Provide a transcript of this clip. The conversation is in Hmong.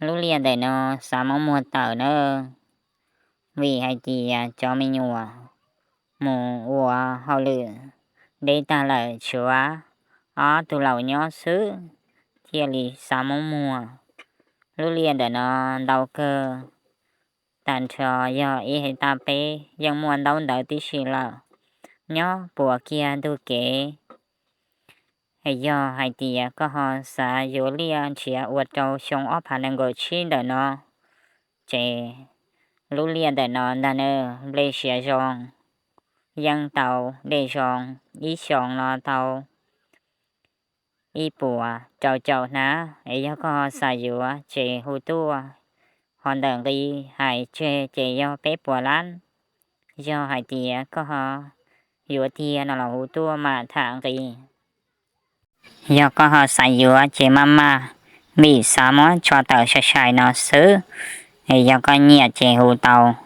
Lub liaj ntawm no xav muab muag tawm na, vim hais tias cov me nyuam mus ua hauj lwm deb tag lawm, tshuav ob tug laus nyob xwb, thiaj li xav muab muag. Lub liaj ntawm no ntau kawg, tag nrho yog ib hais tas peb yeej muaj ntaub ntawv tib si lawm, nyob puas kiag ntug kev. Yog hais tias koj ho xav yuav liaj nrhiav ua rau xyoo ob phav nees nkaum tsib ntawm no, ces lub liaj ntawm no ntag na, nplej siav zoo, yeej tau dej zoo, ib xyoos no tau ib puas rau caum hnab. Es yog koj ho xav yuav ces hu tuaj. Ho ntawm nqi hais tseg ces yog peb puas lab. Yog hais tias koj ho yuav tiag no los hu tuaj mam tham nqi. Yog koj ho xav yuav ces maj maj, vim xav muab tso tawm sai sai no xwb. Es yog koj nyiam ces hu tau.